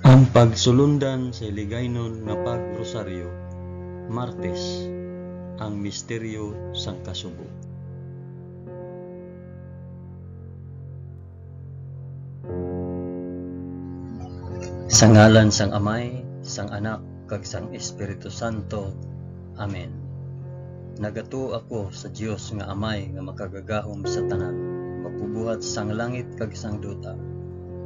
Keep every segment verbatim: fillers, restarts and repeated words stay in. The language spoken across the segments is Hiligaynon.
Ang pagsulundan sa Hiligaynon nga pag-rosaryo, Martes, ang misteryo sang kasubo. Sa ngalan sang Amay, sang Anak, kag sang Espiritu Santo. Amen. Nagatuo ako sa Dios nga Amay nga makagagahom sa tanan, magbubuhat sang langit kag sang duta.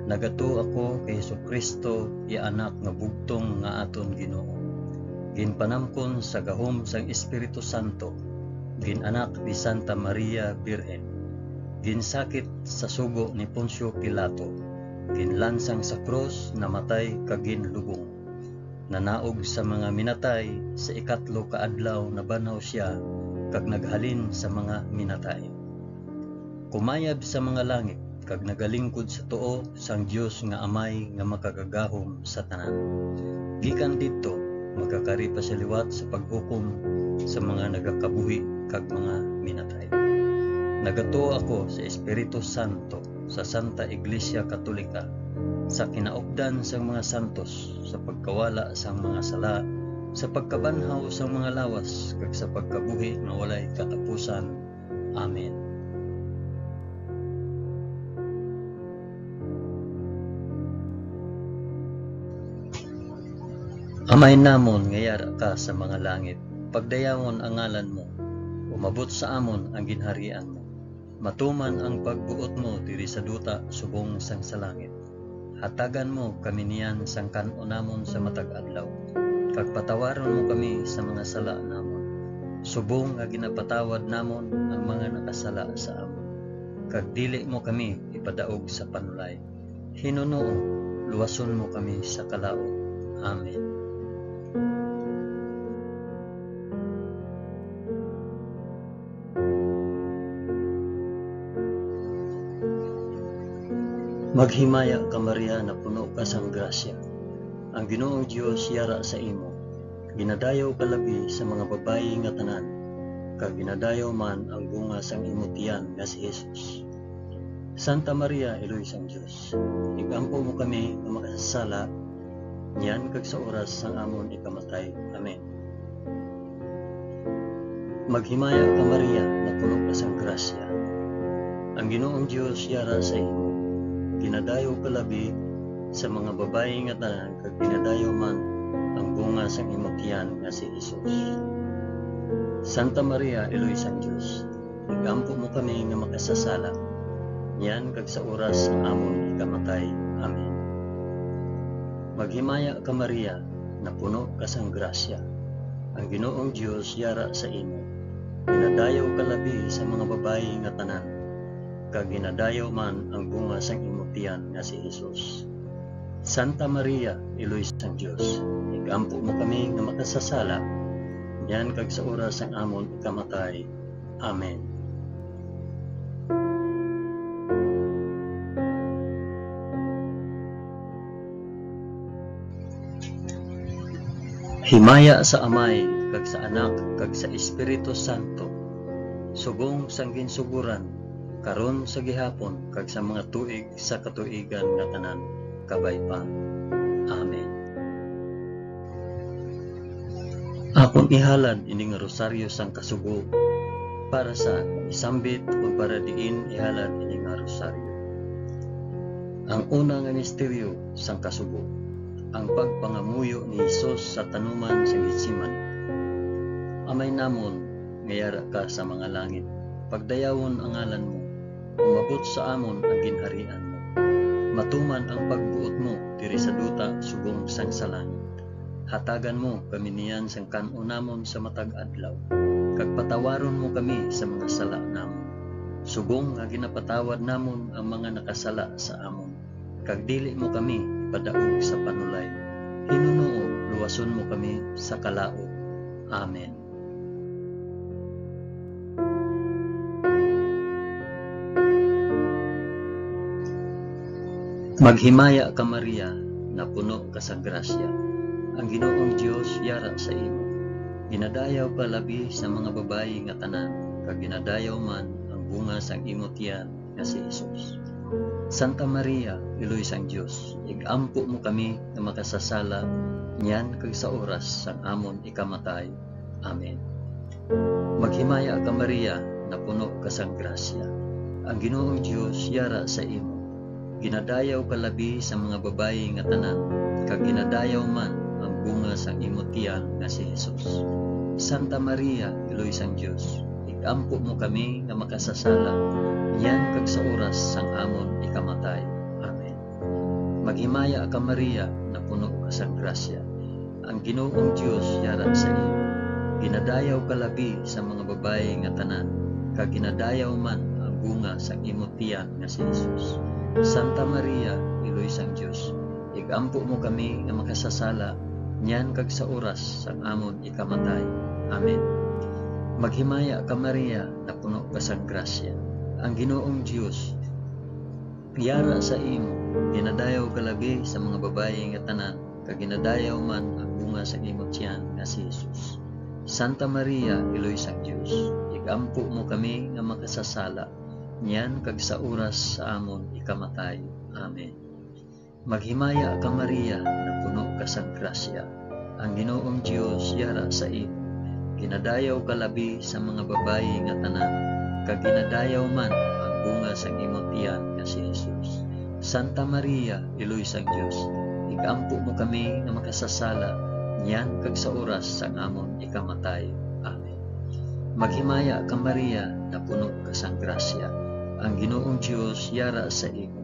Nagatuo ako kay Jesu-Cristo, iya Anak nga bugtong nga aton Ginoo. Ginpanamkon sa gahom sang Espiritu Santo, gin-anak ni Santa Maria Birhen, ginsakit sa sugo ni Poncio Pilato, ginlansang sa krus, namatay kag ginlubong. Nanaog sa mga minatay, sa ikatlo ka adlaw nabanhaw sia, kag naghalin sa mga minatay. Kumayab sa mga langit, kag nagalingkod sa tuo sang Dios nga Amay nga makagagahom sa tanan. Gikan didto, magakari pa sia liwat sa paghukom sa mga nagakabuhi kag mga minatay. Nagatuo ako sa Espiritu Santo, sa Santa Iglesia Katolika, sa kinaupdan sang mga santos, sa pagkawala sang mga sala, sa pagkabanhaw sang mga lawas, kag sa pagkabuhi nga walay katapusan. Amen. Amay namon nga yara ka sa mga langit, pagdayawon ang ngalan mo, umabot sa amon ang ginharian mo. Matuman ang pagbuot mo diri sa duta subong sang sa langit. Hatagan mo kami niyan sang kan-o namon sa matag adlaw, kag patawaron mo kami sa mga sala namon, subong nga ginapatawad namon ang mga nakasala sa amon. Kag dili mo kami ipadaog sa panulay. Hinunoo, luwason mo kami sa kalaut. Amen. Maghimaya ka, Maria, napuno ka sang grasya. Ang Ginoong Dios yara sa imo. Ginadayaw ka labi sa mga babayi nga tanan, kag ginadayaw man ang bunga sang imo tiyan nga si Jesus. Santa Maria, Iloy sang Dios, igampo mo kami nga makasasala, niyan kag sa oras sang amon ikamatay. Amen. Maghimaya ka, Maria, napuno ka sang grasya. Ang Ginoong Dios yara sa imo. Ginadayaw ka labi sa mga babayi nga tanan, kag ginadayaw man ang bunga sang imo tiyan nga si Jesus. Santa Maria, Iloy sang Dios, igampo mo kami nga makasasala, niyan kag sa oras sang amon ikamatay. Amen. Maghimaya ka, Maria, napuno ka sang grasya. Ang Ginoong Dios yara sa imo. Ginadayaw ka labi sa mga babayi nga tanan, kag ginadayaw man ang bunga sang imo tiyan nga si Jesus. Santa Maria, Iloy sang Dios, igampo mo kami nga makasasala, niyan kag sa oras sang amon ikamatay. Amen. Himaya sa Amay, kag sa Anak, kag sa Espiritu Santo, subong sang ginsugoran, karon, sa gihapon, kag sa mga tuig sa katuigan nga tanan. Kabay pa. Amen. Akon ihalad ini nga rosaryo sang kasubo para sa isambit o para diin ihalad ini nga rosaryo. Ang una nga misteryo sang kasubo, ang pagpangamuyo ni Jesus sa tanuman sa Getsemani. Amay namon nga yara ka sa mga langit, pagdayawon ang ngalan mo, umabot sa amon ang ginharian mo. Matuman ang pagbuot mo diri sa duta subong sang sa langit. Hatagan mo kami niyan sang kan-on namon sa matag adlaw, kag patawaron mo kami sa mga sala namon, subong nga ginapatawad namon ang mga nakasala sa amon, kag dili mo kami ipadaog sa panulay. Hinunoo, luwason mo kami sa kalaut. Amen. Maghimaya ka, Maria, napuno ka sang grasya. Ang Ginoong Dios yara sa imo. Ginadayaw ka labi sa mga babayi nga tanan, kag ginadayaw man ang bunga sang imo tiyan nga si Jesus. Santa Maria, Iloy sang Dios, ig-ampo mo kami nga makasasala niyan kag sa oras sang amon ikamatay. Amen. Maghimaya ka, Maria, napuno ka sang grasya. Ang Ginoong Dios yara sa imo. Ginadayaw ka labi sa mga babayi nga tanan, kag ginadayaw man ang bunga sang imo tiyan nga si Jesus. Santa Maria, Iloy sang Dios, ig-ampo mo kami nga makasasala, niyan kag sa oras sang amon ikamatay. Amen. Maghimaya ka, Maria, napuno ka sang grasya. Ang Ginoong Dios yara sa imo. Ginadayaw ka labi sa mga babayi nga tanan, kag ginadayaw man ang bunga sang imo tiyan nga si Jesus. Santa Maria, Iloy sang Dios, ig-ampo mo kami nga makasasala, niyan kag sa oras sang amon ikamatay. Amen. Maghimaya ka, Maria, napuno ka sang grasya. Ang Ginoong Dios yara sa imo. Ginadayaw ka labi sa mga babayi nga tanan, kag ginadayaw man ang bunga sang imo tiyan nga si Jesus. Santa Maria, Iloy sang Dios, ig-ampo mo kami nga makasasala, niyan kag sa oras sa amon ikamatay. Amen. Maghimaya ka, Maria, napuno ka sang grasya. Ang Ginoong Dios yara sa imo. Ginadayaw ka labi sa mga babayi nga tanan, kag ginadayaw man ang bunga sang imo tiyan nga si Jesus. Santa Maria, Iloy sang Dios, ig-ampo mo kami nga makasasala, niyan kag sa oras sang amon ikamatay. Amen. Maghimaya ka, Maria, napuno ka sang grasya. Ang Ginoong Dios yara sa imo.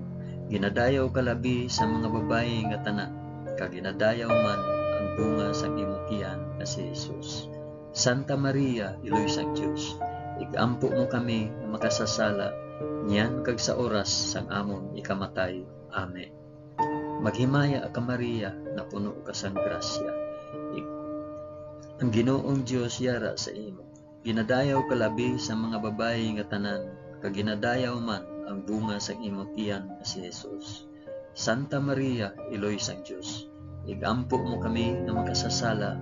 Ginadayaw ka labi sa mga babayi nga tanan, kag ginadayaw man ang bunga sang imo tiyan nga si Jesus. Santa Maria, Iloy sang Dios, ig-ampo mo kami nga makasasala, niyan kag sa oras sang amon ikamatay. Amen. Maghimaya ka, Maria, napuno ka sang grasya. Ig-, ang Ginoong Dios yara sa imo. Ginadayaw ka labi sa mga babayi nga tanan, kag ginadayaw man ang bunga sang imo tiyan nga si Jesus. Santa Maria, Iloy sang Dios, ig-ampo mo kami nga makasasala,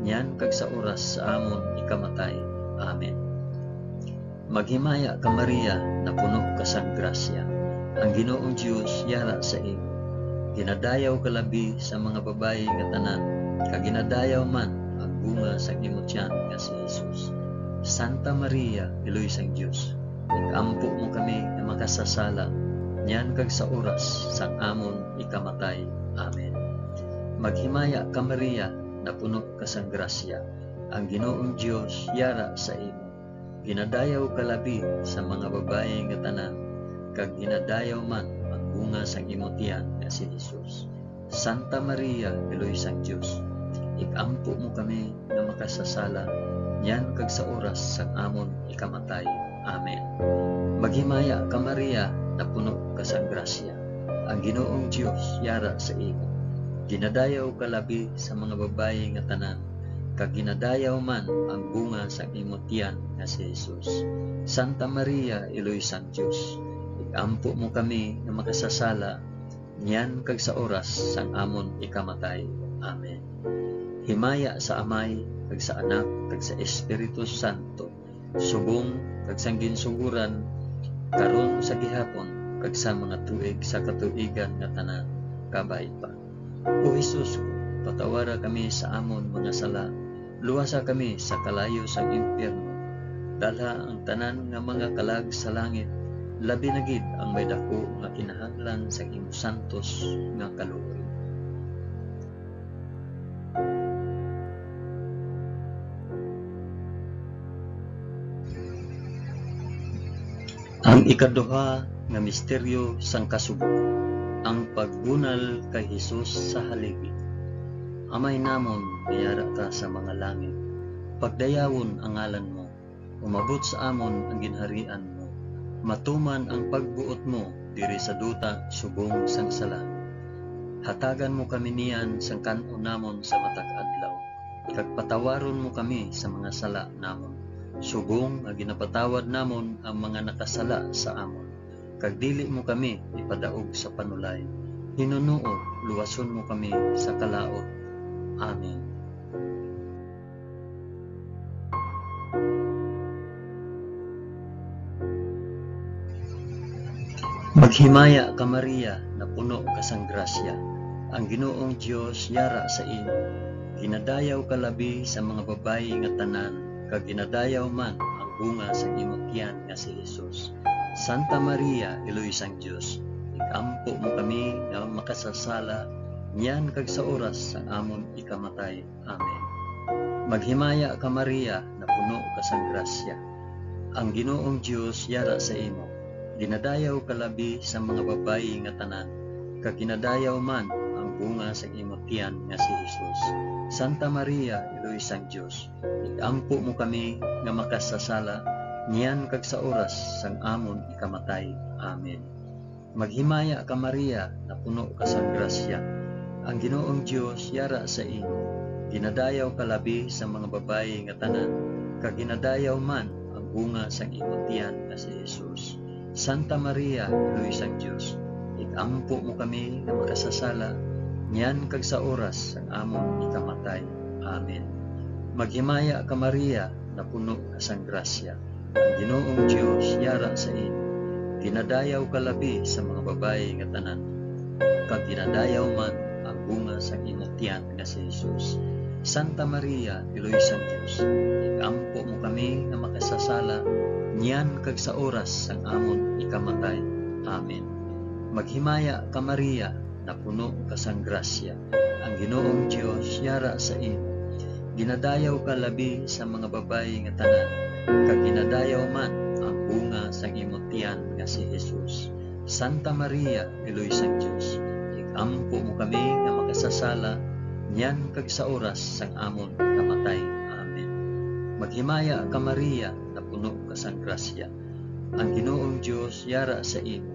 niyan kag sa oras sa amon ikamatay. Amen. Maghimaya ka, Maria, napuno ka sang grasya. Ang Ginoong Dios yara sa imo. Ginadayaw ka labi sa mga babayi nga tanan, kag ginadayaw man ang bunga sang imo tiyan nga si Jesus. Santa Maria, Iloy sang Dios, ig-ampo mo kami nga makasasala, niyan kag sa oras sang amon ikamatay. Amen. Maghimaya ka, Maria, napuno ka sang grasya. Ang Ginoong Dios yara sa imo. Ginadayaw ka labi sa mga babayi nga tanan, kag ginadayaw man ang bunga sang imo tiyan nga si Jesus. Santa Maria, Iloy sang Dios, ig-ampo mo kami nga makasasala, niyan kag sa oras sang amon ikamatay. Amen. Maghimaya ka, Maria, napuno ka sang grasya. Ang Ginoong Dios yara sa imo. Ginadayaw ka labi sa mga babayi nga tanan, kag ginadayaw man ang bunga sang imo tiyan nga si Jesus. Santa Maria, Iloy sang Dios, ig-ampo mo kami nga makasasala, niyan kag sa oras sang amon ikamatay. Amen. Himaya sa Amay, kag sa Anak, kag sa Espiritu Santo, subong kag sang ginsugoran, karon, sa gihapon, kag sa mga tuig sa katuigan nga tanan. Kabay pa. O Jesus ko, patawara kami sa amon mga sala, luwasa kami sa kalayo sang impyerno, dalha ang tanan nga mga kalag sa langit, labi na gid ang may daku nga kinahanglan sang imo santos nga kaluoy. Ang ikaduha nga misteryo sang kasubo, ang pagbunal kay Jesus sa haligi. Amay namon nga yara ka sa mga langit, pagdayawon ang ngalan mo, umabot sa amon ang ginharian mo, matuman ang pagbuot mo diri sa duta subong sang sa langit. Hatagan mo kami niyan sang kan-on namon sa matag adlaw, kag patawaron mo kami sa mga sala namon, subong nga ginapatawad namon ang mga nakasala sa amon, kag dili mo kami ipadaog sa panulay. Hinunoo, luwason mo kami sa kalaut. Amen. Himaya ka, Maria, napuno ka sang grasya, ang Ginoong Dios yara sa imo. Ginadayaw ka labi sa mga babayi nga tanan, kag ginadayaw man ang bunga sang imo tiyan nga si Jesus. Santa Maria, Iloy sang Dios, igampo mo kami nga makasasala, niyan kag sa oras sang amon ikamatay. Amen. Maghimaya ka, Maria, napuno ka sang grasya. Ang Ginoong Dios yara sa imo. Ginadayaw ka labi sa mga babayi nga tanan, kag ginadayaw man ang bunga sang imo tiyan nga si Jesus. Santa Maria, Iloy sang Dios, igampo mo kami nga makasasala, niyan kag sa oras sang amon ikamatay. Amen. Maghimaya ka, Maria, napuno ka sang grasya. Ang Ginoong Dios yara sa imo. Ginadayaw ka labi sa mga babayi nga tanan, kag ginadayaw man ang bunga sang imo tiyan nga si Jesus. Santa Maria, Iloy sang Dios, igampo mo kami nga makasasala, niyan kag sa oras sang amon ikamatay. Amen. Maghimaya ka, Maria, napuno ka sang grasya. Ang Ginoong Dios yara sa imo. Ginadayaw ka labi sa mga babayi nga tanan, kag ginadayaw man ang bunga sang imo tiyan nga si Jesus. Santa Maria, Iloy sang Dios, igampo mo kami nga makasasala, niyan kag sa oras sang amon ikamatay. Amen. Maghimaya ka, Maria, napuno ka sang grasya. Ang Ginoong Dios yara sa imo. Ginadayaw ka labi sa mga babayi nga tanan, kag ginadayaw man ang bunga sang imo tiyan nga si Jesus. Santa Maria, Iloy sang Dios, igampo mo kami nga makasasala, niyan kag sa oras sang amon kamatay. Amen. Maghimaya ka, Maria, napuno ka sang grasya. Ang Ginoong Dios yara sa imo.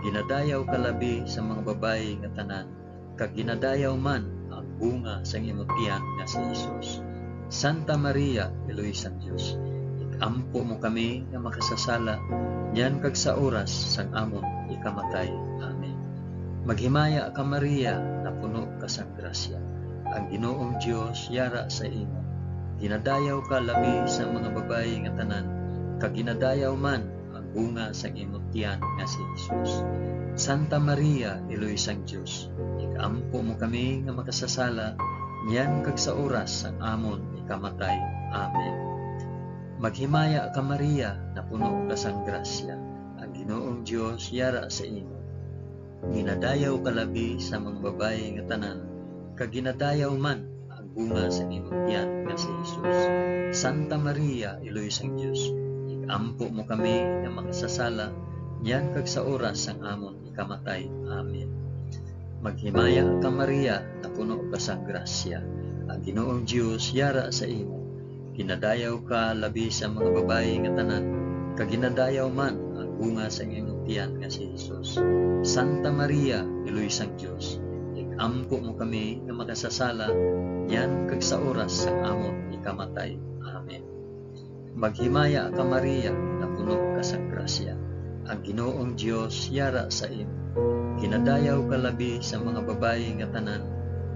Ginadayaw ka labi sa mga babayi nga tanan, kag ginadayaw man ang bunga sang imo tiyan nga si Jesus. Santa Maria, Iloy sang Dios, igampo mo kami nga makasasala, niyan kag sa oras sang amon ikamatay. Amen. Maghimaya ka, Maria, napuno ka sang grasya. Ang Ginoong Dios yara sa imo. Ginadayaw ka labi sa mga babayi nga tanan, kag ginadayaw man ang bunga sang imo tiyan nga si Jesus. Santa Maria, Iloy sang Dios, igampo mo kami nga makasasala, niyan kag sa oras sang amon ikamatay. Amen. Maghimaya ka, Maria, napuno ka sang grasya. Ang Ginoong Dios yara sa imo. Ginadayaw ka labi sa mga babayi nga tanan, kag ginadayaw man ang bunga sa imong tiyan nga si Jesus. Santa Maria, Iloy sang Dios, igampo mo kami nga makasasala, niyan kag sa oras sang amon ikamatay. Amen. Maghimaya ka, Maria, napuno ka sang grasya. Ang Ginoong Dios yara sa imo. Ginadayaw ka labi sa mga babayi nga tanan, kag ginadayaw man ang bunga sa imong tiyan nga si Jesus. Santa Maria, Iloy sang Dios, igampo mo kami nga makasasala, niyan kag sa oras sang amon ikamatay. Amen. Maghimaya ka, Maria, napuno ka sang grasya. Ang Ginoong Dios yara sa imo. Ginadayaw ka labi sa mga babayi nga tanan,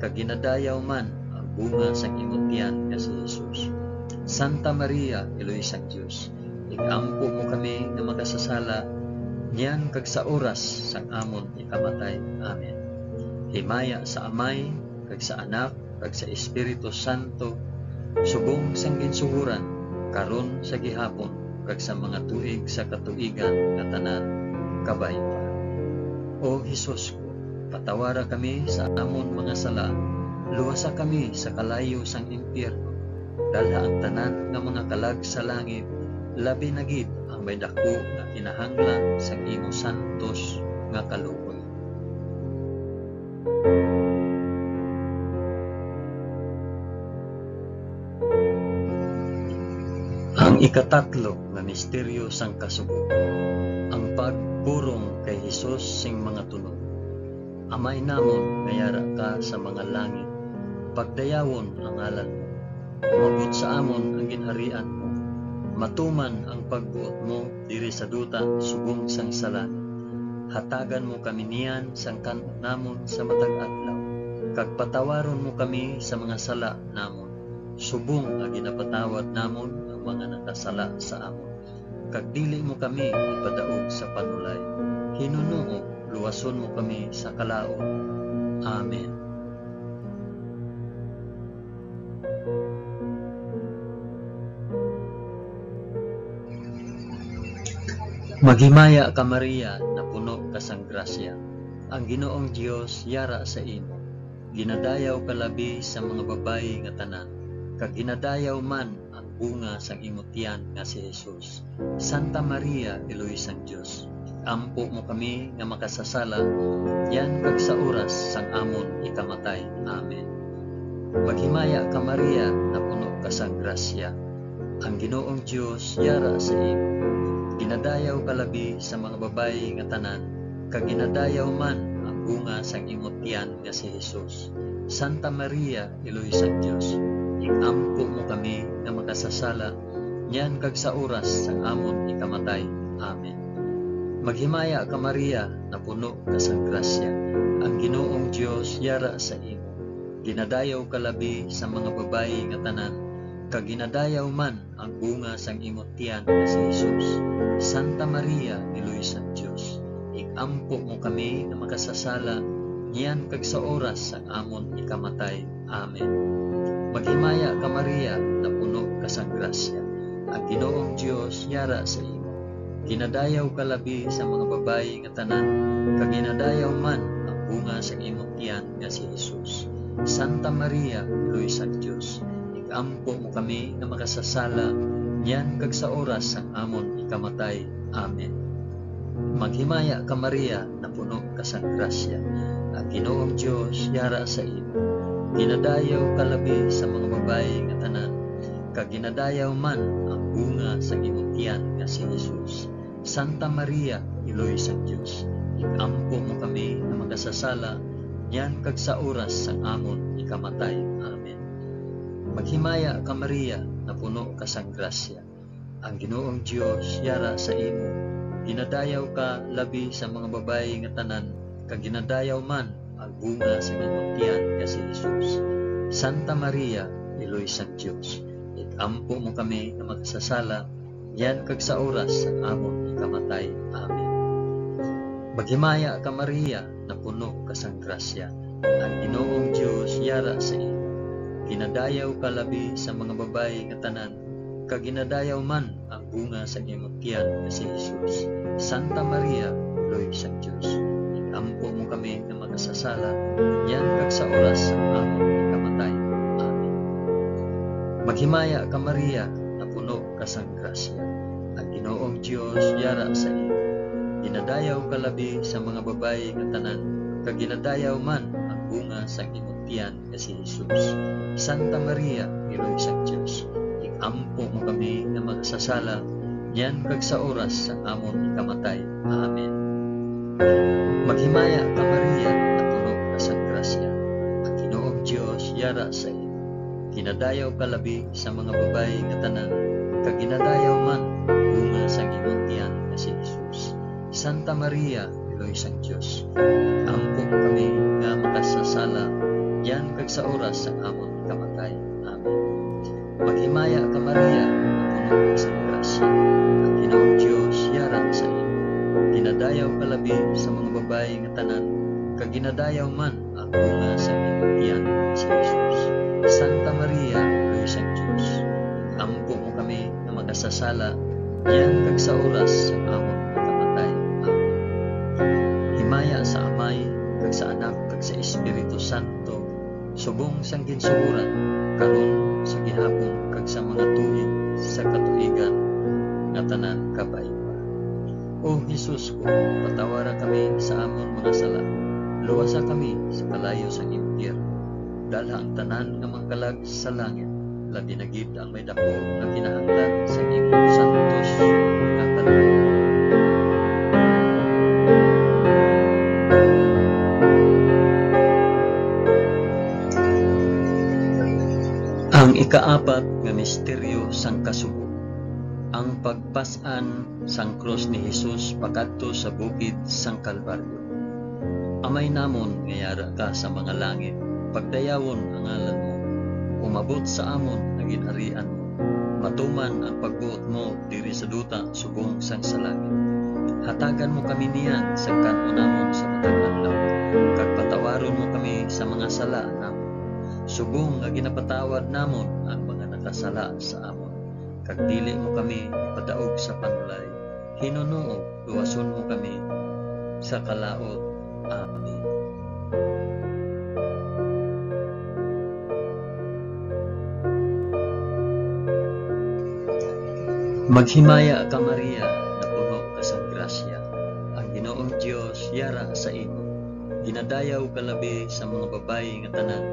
kag ginadayaw man ang bunga sang imo tiyan nga si Jesus. Santa Maria, Iloy sang Dios, igampo mo kami nga makasasala, niyan kag sa oras sang amon ikamatay. Amen. Himaya sa Amay, kag sa Anak, kag sa Espiritu Santo, subong sang ginsugoran, karon, sa gihapon, kag sa mga tuig sa katuigan nga tanan. Kabay pa. O Jesus ko, patawara kami sa amon mga sala, luwasa kami sa kalayo sang impyerno, dalha ang tanan nga mga kalag sa langit, labi na gid ang may daku nga kinahanglan sang imo santos nga kaluoy. Ang ikatatlo nga misteryo sang kasubo, ang pagpurong kay Jesus sing mga tunog. Amay namon nga yara ka sa mga langit, pagdayawon ang ngalan mo. Umabot sa amon ang ginharian mo. Matuman ang pagbuot mo diri sa duta subong sang sa langit. Hatagan mo kami niyan sang kan-on namon sa matag adlaw, kag patawaron mo kami sa mga sala namon, subong nga ginapatawad namon ang mga nakasala sa amon. Kag dili mo kami ipadaog sa panulay, Ginoo, luwason mo kami sa kalaut. Amen. Maghimaya ka, Maria, napuno ka sang grasya. Ang Ginoong Dios yara sa imo. Ginadayaw ka labi sa mga babayi nga tanan, kag ginadayaw man ang bunga sang imo tiyan nga si Jesus. Santa Maria, Iloy sang Dios, ig-ampo mo kami nga makasasala, niyan kag sa oras sang amon ikamatay. Amen. Maghimaya ka, Maria, napuno ka sang grasya. Ang Ginoong Dios yara sa imo. Ginadayaw ka labi sa mga babayi nga tanan, kag ginadayaw man ang bunga sang imo tiyan nga si Jesus. Santa Maria, Iloy sang Dios, ig-ampo mo kami nga makasasala, niyan kag sa oras sang amon ikamatay. Amen. Maghimaya ka, Maria, napuno ka sang grasya. Ang Ginoong Dios yara sa imo. Ginadayaw ka labi sa mga babayi nga tanan, kag ginadayaw man ang bunga sang imo tiyan nga si Jesus. Santa Maria, Iloy sang Dios, ig-ampo mo kami nga makasasala, niyan kag sa oras sang amon ikamatay. Amen. Maghimaya ka, Maria, napuno ka sang grasya. Ang Ginoong Dios yara sa imo. Ginadayaw ka labi sa mga babayi nga tanan, kag ginadayaw man ang bunga sang imo tiyan nga si Jesus. Santa Maria, Iloy sang Dios, ig-ampo mo kami nga makasasala, niyan kag sa oras sang amon ikamatay. Amen. Maghimaya ka, Maria, napuno ka sang grasya. Ang Ginoong Dios yara sa imo. Ginadayaw ka labi sa mga babayi nga tanan, kag ginadayaw man ang bunga sang imo tiyan nga si Jesus. Santa Maria, Iloy sang Dios, ig-ampo mo kami nga makasasala, niyan kag sa oras sang amon ikamatay. Amen. Maghimaya ka, Maria, napuno ka sang grasya. Ang Ginoong Dios yara sa imo. Ginadayaw ka labi sa mga babayi nga tanan, kag ginadayaw man ang bunga sa imong tiyan nga si Jesus. Santa Maria, Iloy sang Dios, ig-ampo mo kami nga makasasala, niyan kag sa oras sang amon ikamatay. Amen. Maghimaya ka, Maria, napuno ka sang grasya. Ang Ginoong Dios yara sa imo. Ginadayaw ka labi sa mga babayi nga tanan, kag ginadayaw man ang bunga sang imong tiyan nga si Jesus. Santa Maria, Iloy sang Dios, ig-ampo mo kami nga makasasala, niyan kag sa oras sang amon ikamatay. Amen. Maghimaya ka, Maria, napuno ka sang grasya. Ang Ginoong Dios yara sa imo. Ginadayaw ka labi sa mga babayi nga tanan, kag ginadayaw man ang bunga sang imong tiyan nga si Jesus. Santa Maria, Iloy sang Dios, ig-ampo mo kami nga makasasala, niyan kag sa oras sang amon ikamatay. Amen. Maghimaya ka, Maria, napuno ka sang grasya. Ang Ginoong Dios yara sa imo. Ginadayaw ka labi sa mga babayi nga tanan, kag ginadayaw man ang bunga sang imong tiyan nga si Jesus. Santa Maria, Iloy sang Dios, ig-ampo mo kami nga makasasala, niyan kag sa oras sang amon kamatay. Amen. Maghimaya ka, Maria, napuno ka sang grasya. Ang Ginoong Dios yara sa imo. Ginadayaw ka labi sa mga babayi nga tanan, kag ginadayaw man ang bunga sang imong tiyan, si Jesus. Santa Maria, Iloy sang Dios, ig-ampo mo kami nga makasasala, niyan kag sa oras sang amon pagkamatay. Amen. Himaya sa Amay, kag sa Anak, kag sa Espiritu Santo, subong sang ginsugoran, karon, sa gihapon, kag sa mga tuig sa katuigan nga tanan. Kabayuan. O Jesus ko, patawara kami sa amon mga sala, luwasa kami sa kalayo sang impyerno, dalha ang tanan nga mga kalag sa langit, labi na gid ang may daku nga kinahanglan sa imong santos nga kaluoy. Ang ikaapat nga misteryo sang kasubo, ang pagpas-an sang krus ni Jesus pakadto sa bukid sang Kalbaryo. Amay namon nga yara ka sa mga langit, pagdayawon ang ngalan mo. Umabot sa amon ang ginharian mo. Matuman ang pagbuot mo diri sa duta subong sang sa langit. Hatagan mo kami niyan sa kan-o namon sa matag adlaw, kag patawaron mo kami sa mga sala namon, subong nga ginapatawad namon ang mga nakasala sa amon. Kag dili mo kami ipadaog sa panulay, hinunoon luwason mo kami sa kalaut. Amen. Maghimaya ka, Maria, nga puno ka sang grasya, ang Ginoong Dios yara sa imo. Ginadayaw ka labi sa mga babayi nga tanan,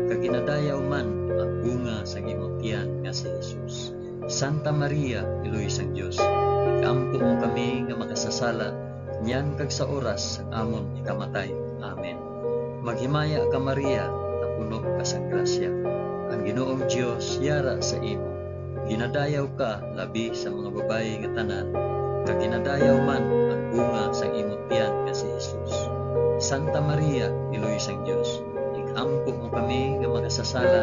kag ginadayaw man ang bunga sang imong tiyan nga si Jesus. Santa Maria, Iloy sang Dios, ig-ampo mo kami nga makasasala, niyan kag sa oras sang amon ikamatay. Amen. Maghimaya ka, Maria, nga puno ka sang grasya. Ang Ginoong Dios yara sa imo. Ginadayaw ka labi sa mga babayi nga tanan, kag ginadayaw man ang bunga sang imong tiyan nga si Jesus. Santa Maria, Iloy sang Dios, ig-ampo mo kami nga makasasala,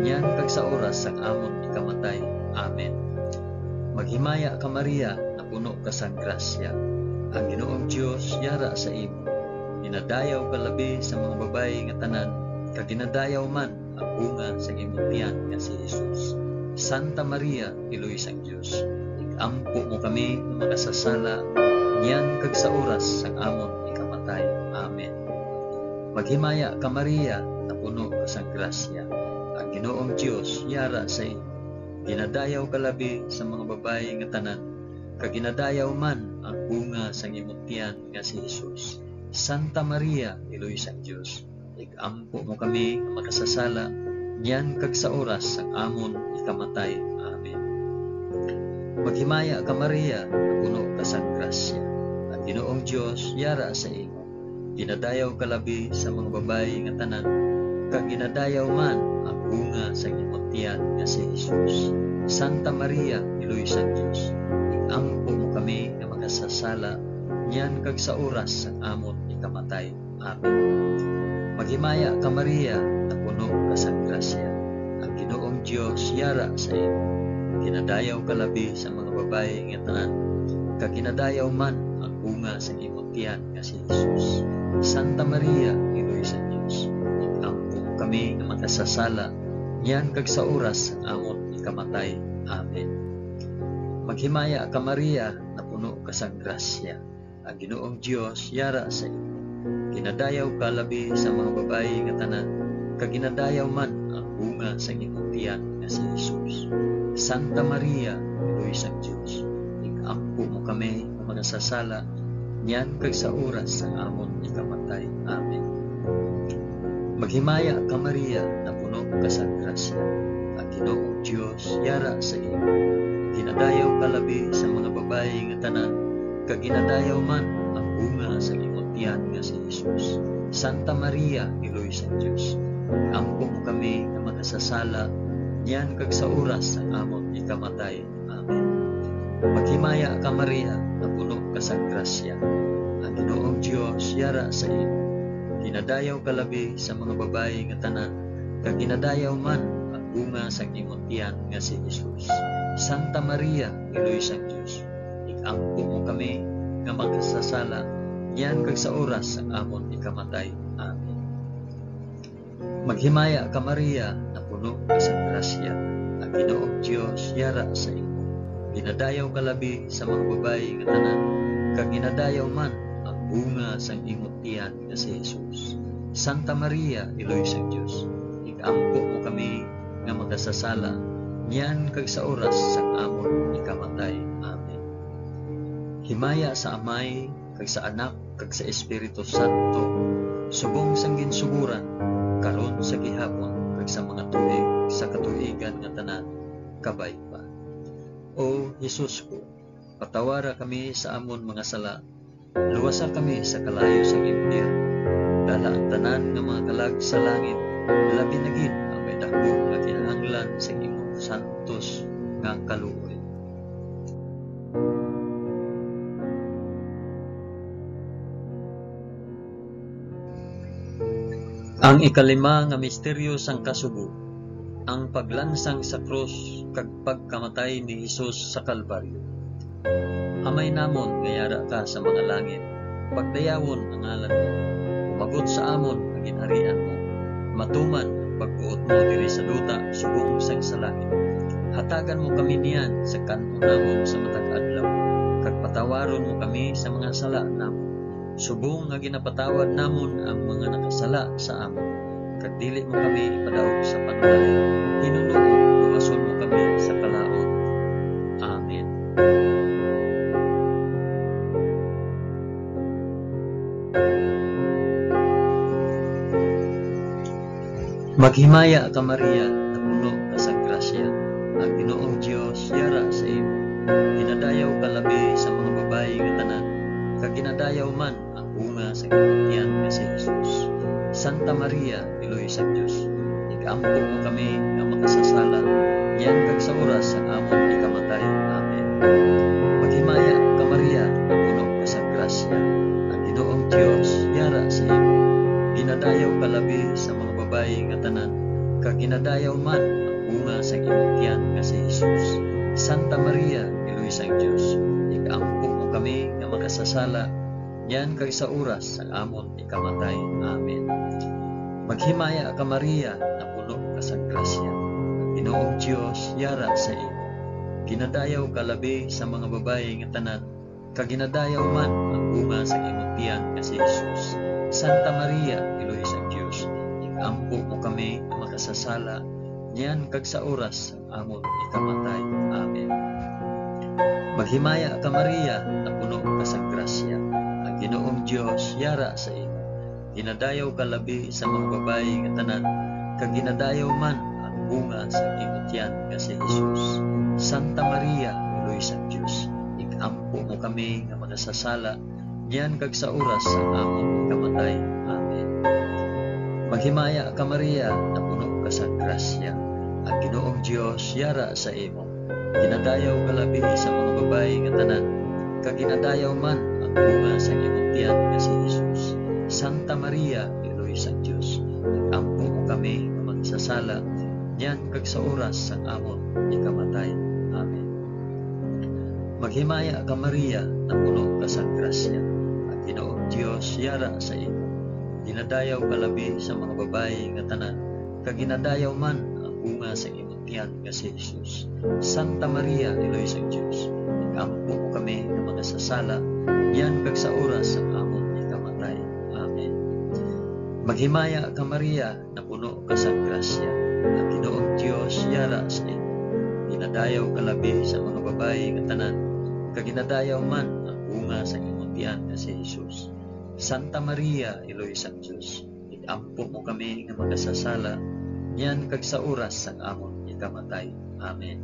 niyan kag sa oras sang amon ikamatay. Amen. Maghimaya ka, Maria, nga puno ka sang grasya. Ang Ginoong Dios yara sa imo. Ginadayaw ka labi sa mga babayi nga tanan, kag ginadayaw man ang bunga sang imong tiyan nga si Jesus. Santa Maria, Iloy sang Dios, ig-ampo mo kami nga makasasala, niyan kag sa oras sang amon ikamatay. Amen. Maghimaya ka, Maria, nga puno ka sang grasya. Ang Ginoong Dios yara sa imo. Ginadayaw ka labi sa mga babayi nga tanan, kag ginadayaw man ang bunga sang imong tiyan nga si Jesus. Santa Maria, Iloy sang Dios, ig-ampo mo kami nga makasasala, niyan kag sa oras sang amon ikamatay. Amen. Maghimaya ka, Maria, nga puno ka sang grasya. Ang Ginoong Dios yara sa imo. Ginadayaw ka labi sa mga babayi nga tanan, kag ginadayaw man ang bunga sang imong tiyan nga si Jesus. Santa Maria, Iloy sang Dios, ig-ampo mo kami nga makasasala, niyan kag sa oras sang amon ikamatay. Amen. Maghimaya ka, Maria, nga puno ka sang grasya. Ang Ginoong Dios yara sa imo. Ginadayaw ka labi sa mga babayi nga tanan, kag ginadayaw man ang bunga sang imong tiyan nga si Jesus. Santa Maria, Iloy sa Dios, ig-ampo mo kami nga makasasala, niyan kag sa oras sang amon ikamatay. Amen. Maghimaya ka, Maria, nga puno ka sang grasya. Ang Ginoong Dios yara sa imo. Ginadayaw ka labi sa mga babayi nga tanan, kag ginadayaw man ang bunga sang imong tiyan nga si Jesus. Santa Maria, Iloy sang Dios, ig-ampo mo kami nga makasasala, niyan kag sa oras sang amon ikamatay. Amen. Maghimaya ka, Maria, nga puno ka sang grasya. Ang Ginoong Dios yara sa imo. Ginadayaw ka labi sa mga babayi nga tanan, kag ginadayaw man ang bunga sa imong tiyan nga si Jesus. Santa Maria, Iloy sang Dios, ampo mo kami nga makasasala, niyan kag sa oras sang amon ikamatay. Amen. Maghimaya ka, Maria, nga puno ka sang grasya. Ang Ginoong Dios yara sa imo. Ginadayaw ka labi sa mga babayi nga tanan, kag ginadayaw man ang bunga sang imong tiyan nga si Jesus. Santa Maria, Iloy sang Dios, ig-ampo mo kami nga makasasala, niyan kag sa oras sang amon ikamatay. Amen. Maghimaya ka, Maria, nga puno ka sang grasya, ang Ginoong Dios yara sa imo. Ginadayaw ka labi sa mga babayi nga tanan, kag ginadayaw man ang bunga sang imong tiyan nga si Jesus. Santa Maria, Iloy sang Dios, ig-ampo mo kami nga makasasala, niyan kag sa oras sang amon ikamatay. Amen. Himaya sa Amay, kag sa Anak, kag sa Espiritu Santo, subong sang ginsugoran, karon, sa gihapon, kag sa mga tuig sa katuigan nga tanan. Kabay pa. O Jesus ko, patawara kami sa amon mga sala, luwasa kami sa kalayo sang impyerno, dala ang tanan nga mga kalag sa langit, labi na gid ang may dakop nga kinahanglan sa imong santos nga kaluoy. Ang ikalima nga misteryo sang kasubo, ang paglansang sa krus kag pagkamatay ni Jesus sa Kalbaryo. Amay namon nga yara ka sa mga langit, pagdayawon ang ngalan mo. Umabot sa amon ang ginharian mo. Matuman ang pagbuot mo diri sa duta subong sang sa langit. Hatagan mo kami niyan sa kan-on namon sa matag adlaw, kag patawaron mo kami sa mga sala namon, subong nga ginapatawad namon ang mga nakasala sa amon. Kag dili mo kami ipadaog sa panulay, hinunoo luwason mo kami sa kalaut. Amen. Maghimaya ka, Maria, napuno ka sa grasya, ang Ginoong Dios yara sa imo. Ginadayaw ka labi sa mga babayi nga tanan, kag ginadayaw man ang bunga sa imong tiyan nga si Jesus. Santa Maria, Iloy sang Dios, ig-ampo mo kami nga makasasala, niyan kag sa oras sang amon ikamatay. Amen. Maghimaya ka, Maria, napuno ka sa grasya, ang Ginoong Dios yara sa imo. Ginadayaw ka labi sa mga babayi nga tanan, kag ginadayaw man ang bunga sang imong tiyan nga si Jesus. Santa Maria, Iloy sang Dios, ig-ampo mo kami nga makasasala, niyan kag sa oras sang amon ikamatay. Amen. Maghimaya ka, Maria, napuno ka sang grasya, ang Ginoong Dios yara sa imo. Ginadayaw ka labi sa mga babayi nga tanan, kag ginadayaw man ang bunga sang imong tiyan nga si Jesus. Santa Maria, Iloy sang Dios, ig-ampo mo kami nga makasasala, niyan kag sa oras sang amon ikamatay. Amen. Maghimaya ka, Maria, napuno ka sang grasya, ang Ginoong Dios yara sa imo. Ginadayaw ka labi sa mga babayi nga tanan, kag ginadayaw man ang bunga sang imong tiyan nga si Jesus. Santa Maria, Iloy sang Dios, ig-ampo mo kami nga makasasala, niyan kag sa oras sang amon kamatay. Amen. Maghimaya ka, Maria, napuno ka sang grasya, ang Ginoong Dios yara sa imo. Ginadayaw ka labi sa mga babayi nga tanan, kag ginadayaw man ang bunga sang imong tiyan nga si Jesus. Santa Maria, Iloy sang Dios, ig-ampo mo kami nga makasasala, niyan kag sa oras sang amon ikamatay. Amen. Maghimaya ka, Maria, napuno ka sang grasya, ang Ginoong Dios yara sa imo. Ginadayaw ka labi sa mga babayi nga tanan, kag ginadayaw man ang bunga sang imong tiyan nga si Jesus. Santa Maria, Iloy sang Dios, ig-ampo mo kami nga makasasala, niyan kag sa oras sang amon ikamatay. Amen. Maghimaya ka, Maria, napuno ka sang grasya, ang Ginoong Dios yara sa imo. Ginadayaw ka labi sa mga babayi nga tanan, kag ginadayaw man ang bunga sang imong tiyan nga si Jesus. Santa Maria, Iloy sang Dios, ig-ampo mo kami nga makasasala, niyan kag sa oras sang amon ikamatay. Amen.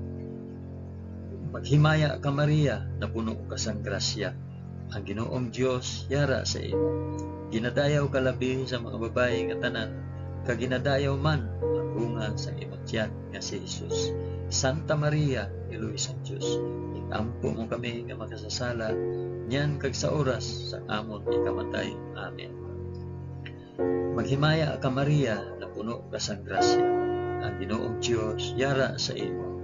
Maghimaya ka, Maria, napuno ka sang grasya, ang Ginoong Dios yara sa imo. Ginadayaw ka labi sa mga babayi nga tanan, kag ginadayaw man ang bunga sang imong tiyan nga si Jesus. Santa Maria, Iloy sang Dios, ig-ampo mo kami nga makasasala, niyan kag sa oras sang amon ikamatay. Amen. Maghimaya ka, Maria, napuno ka sang grasya, ang Ginoong Dios yara sa imo.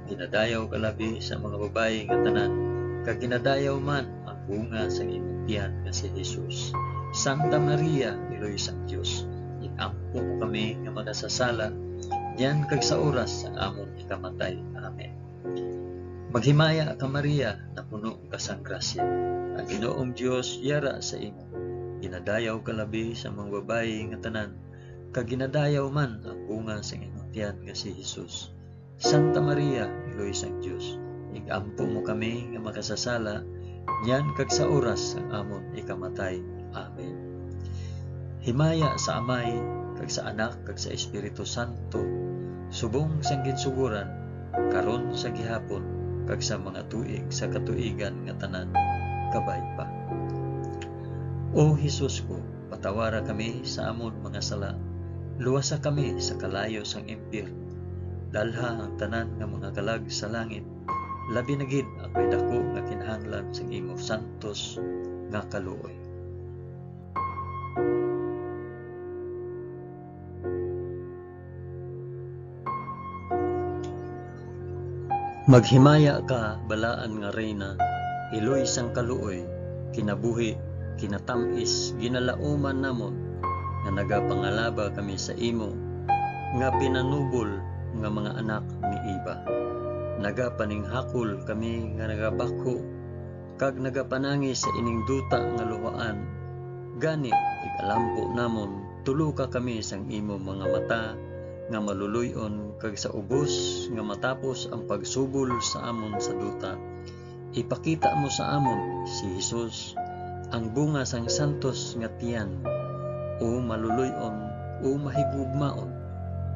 Ginadayaw ka labi sa mga babayi nga tanan, kag ginadayaw man ang bunga sang imong tiyan nga si Jesus. Santa Maria, Iloy sang Dios, ig-ampo mo kami nga makasasala, niyan kag sa oras sang amon ikamatay. Amen. Maghimaya ka, Maria, napuno ka sang grasya, ang Ginoong Dios yara sa imo. Ginadayaw ka labi sa mga babayi nga tanan, kag ginadayaw man ang bunga sang imong tiyan nga si Jesus. Santa Maria, Iloy sang Dios, ig-ampo mo kami nga makasasala, niyan kag sa oras sang amon ikamatay. Amen. Himaya sa Amay, kag sa Anak, kag sa Espiritu Santo, subong sang ginsugoran, karon, sa gihapon, kag sa mga tuig sa katuigan nga tanan. Kabay pa. O Jesus ko, patawara kami sa amon mga sala, luwasa kami sa kalayo sang impyerno, dalha ang tanan nga mga kalag sa langit, labi na gid ang may daku nga kinahanglan sang imo santos nga kaluoy. Maghimaya ka, balaan nga Reyna, iloy sang kaluoy, kinabuhi, kinatamis, ginalauman namon, nga nagapangalaba kami sa imo, nga pinanubol nga mga anak ni Eva. Nagapaninghakol kami nga nagabakho, kag nagapanangis sa ining duta nga luhaan. Gani, igalampo namon, tuloka kami sang imo mga mata nga maluloy-on, kag sa ubos nga matapos ang pagsubol sa amon sa duta, ipakita mo sa amon si Jesus, ang bunga sang santos nga tiyan. O maluloy-on, o mahigugmaon,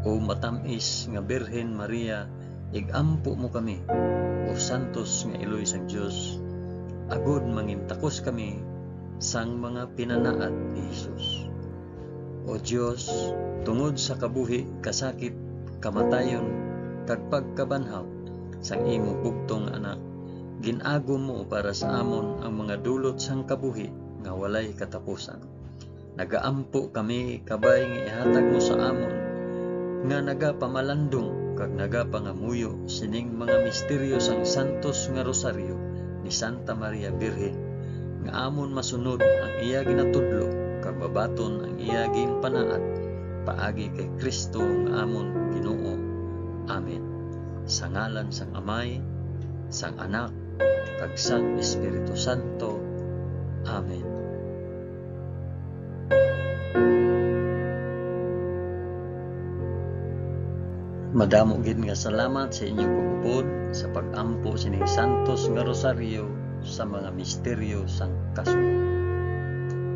o matamis nga Birhen Maria, igampo mo kami, o santos nga iloy sang Dios, agod mangintakos kami sang mga pinanaad ni Jesus. O Dios, tungod sa kabuhi, kasakit, kamatayon, kag pagkabanhaw sang imo bugtong nga Anak, gin-agom mo para sa amon ang mga dulot sang kabuhi nga walay katapusan. Nagaampo kami, kabay, nga ihatag mo sa amon nga nagapamalandong kag nagapangamuyo sining mga misteryo sang santos nga rosaryo ni Santa Maria Birhen, nga amon masunod ang iya ginatudlo kag mabaton ang iya ginpanaad, paagi kay Cristo nga amon Ginoo. Amen. Sa ngalan sang Amay, sang Anak, kag sang Espiritu Santo. Amen. Madamo gid nga salamat sa inyo pag-upod sa pag-ampo sining santos nga rosaryo sa mga misteryo sang kasunod.